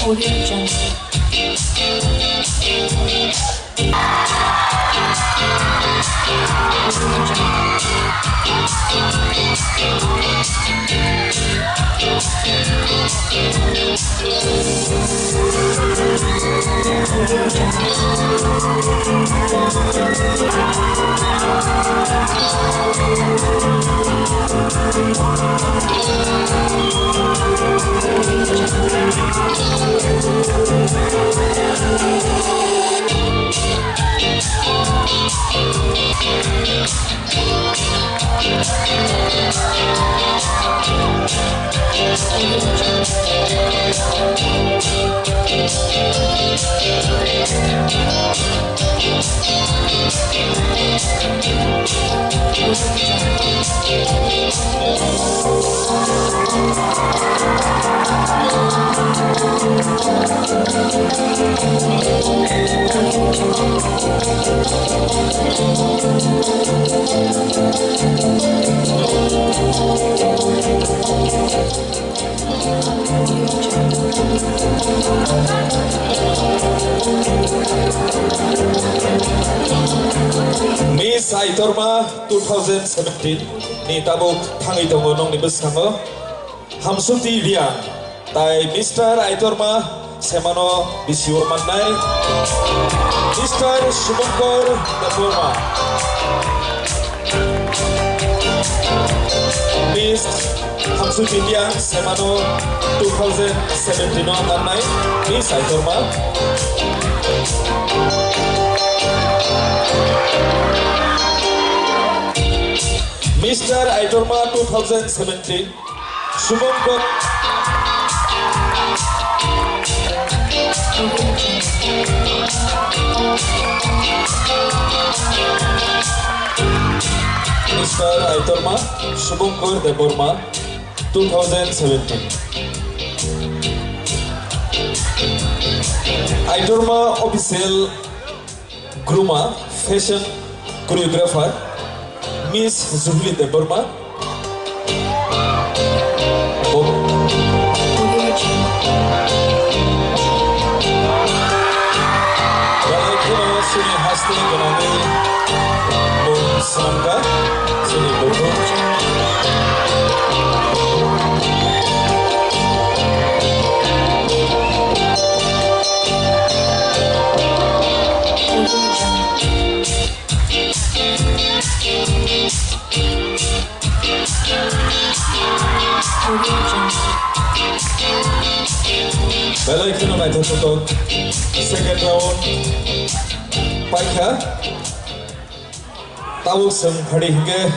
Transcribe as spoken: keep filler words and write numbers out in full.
Audio Jungle. Miss Aitorma two thousand seventeen ni tabuk thangwi tongo nokni bwskango. Hamsuti Riang tai Mister Aitorma semano bisi ur mannai Mister Subhankar Debbarma. Miss Hamsuti Riang semano two thousand seventeen o mannai Miss Aitorma. Mister Aitorma two thousand seventeen. Subhankar. Mister Aitorma Subhankar Debbarma, two thousand seventeen. Aitorma official Groomer, fashion choreographer, Miss Juhli Debbarma. Bo-, belai kheno chini haste gwnangwi mung swnamkha, chini bo-, Belai kheno naithotok. Second round paikha. Tabuk chwng phadi hinkhe.